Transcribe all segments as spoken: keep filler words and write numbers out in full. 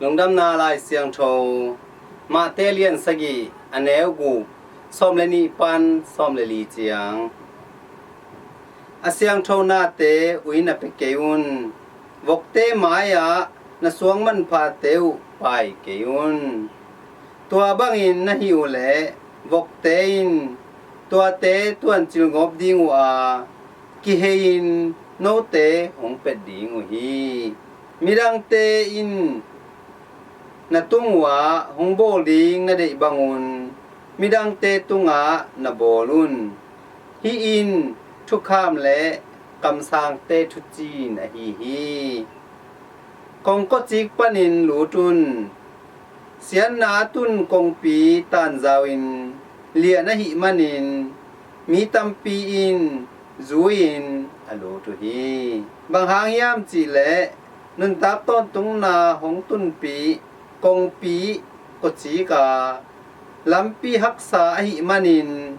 Lungdamna Lai Siangtho, Mate lian sagih, a neu guk, sawm le nih pan sawm le li ciang. A siangtho nate ui na pia kei un, vokte mai-ah na suang manphate uh pai kei un. Tua bangin na hih uh leh vokte in tuate tuancil gawp ding uh a, kihei-in note hong pet ding uh hi. Midangte in na tung uh ah hong bawl ding na deih bangun midangte tungah na bawl un. Hih in thukham le kamsangte thucin ahi hi. Kong kawcik panin lut un. Siatna a tun kongpi tanzau-in lian ahih manin mi tampi in zui-in a lut uh hi. Bang hang hiam cihleh nuntak tawntungna hong tunpih kongpi kawcik a, lampi haksa ahih manin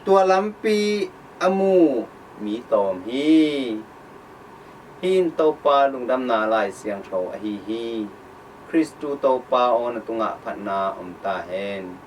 tua lampi a mu mi tawm hi. Hih in Topa Lungdamna Lai Siangtho ahi hi. Khristu Topa aw, na tungah phatna om ta hen.